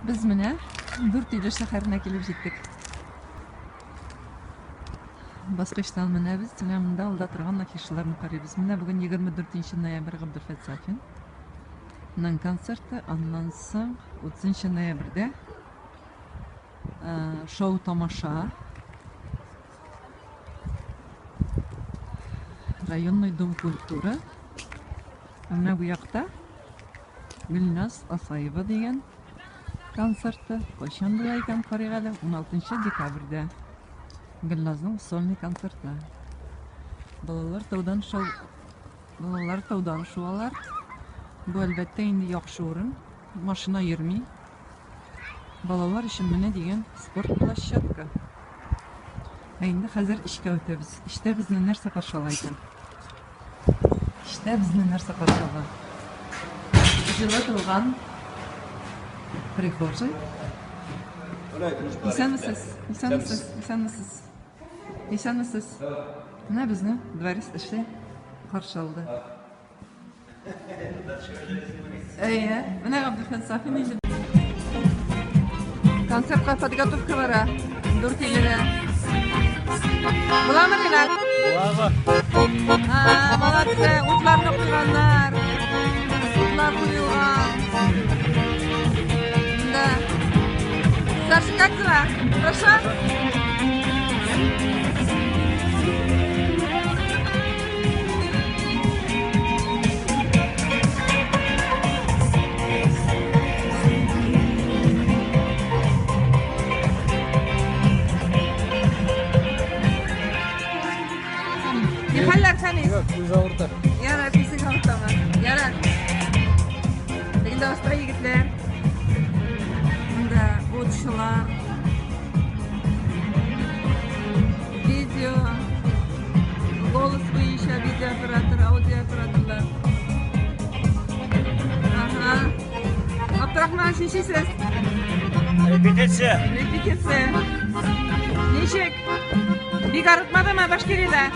Без менә Дүртөйле шәһәренә килеп җиттек. Баскычтан менәбез, менә монда алда торган афишаларны карыйбыз. Менә бүген 24 ноябрь Габделфәт Сафин ның концерты, аннан соң 30 ноябрьдә шоу тамаша Районный дом культуры. Менә бу якта Гөлназ Асаева дигән концерты. Кайчан була икән, карыйк әле. 16 декабрьдә. Гөлназның сольный концерты. Балалар таудан шау Балалар таудан шуалар. Бу әлбәттә инде яхшы урын. Машина йөрми. Балалар өчен менә дигән спорт площадка. Ә инде хәзер эчкә үтәбез. Эчтә безне нәрсә каршы ала икән? Эчтә безне нәрсә каршы ала? Җылытылган прихожий. Исәнмесез, исәнмесез, исәнмесез. Исәнмесез. Менә безне дворец эше каршы алды. Әйе, менә Габделфән Сафин инде. Концертка подготовка бара. Дүрт илдә. Буламы, Ринат? Буламы? А, молодцы, утларны куйганнар. Утлар куелган. Да. Саша, как дела? Хорошо? Ни хәлләр, Фәнис? Юк, күз авырта. Ярар, күзең авыртамы? Ярар. Тегендә оста егетләр. Монда утчылар. Видео, голос буенча видеооператор, аудиооператорлар. Ага. Абдрахман, ничексез? Репетиция. Репетиция. Ничек? Бик арытмадымы Башкириядә?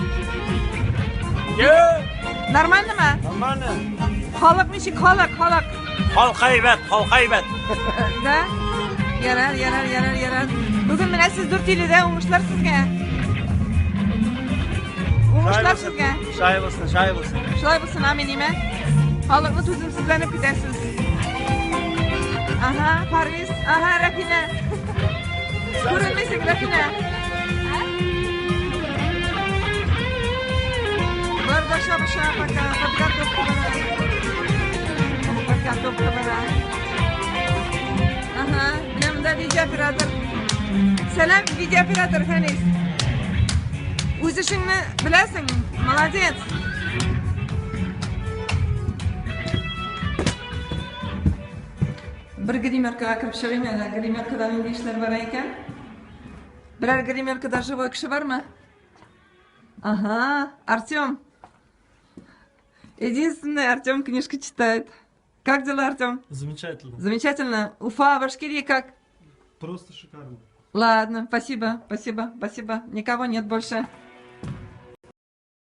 Юк. Нормальнымы? Нормально. Халык ничек? Халык, халык. Халык әйбәт, халык әйбәт. Да? Ярар, ярар, ярар, ярар. Бүген менә сез Дүртөйледә, уңышлар сезгә. Уңышлар сезгә. Шай булсын, шай булсын. Шулай булсын, амин, име? Халыкны түземсезләнеп көтәсез. Ага, Париж. Ага, Рәфинә. Күренмисең, Рәфинә. Бар баша баша пока подготовка бара. Подготовка бара. Ага, менә монда видеооператор. Сәлам, видеооператор Фәнис. Үз эшеңне беләсең, молодец. Бер гримеркага кереп чыгыйм әле. Гримеркада нинди эшләр бара икән? Берәр гримеркада живой кеше бармы? Ага, Артем. Единственный Артем книжку читает. Как дела, Артем? Замечательно. Замечательно. Уфа, Башкирия как? Просто шикарно. Ладно, спасибо, спасибо, спасибо. Никого нет больше.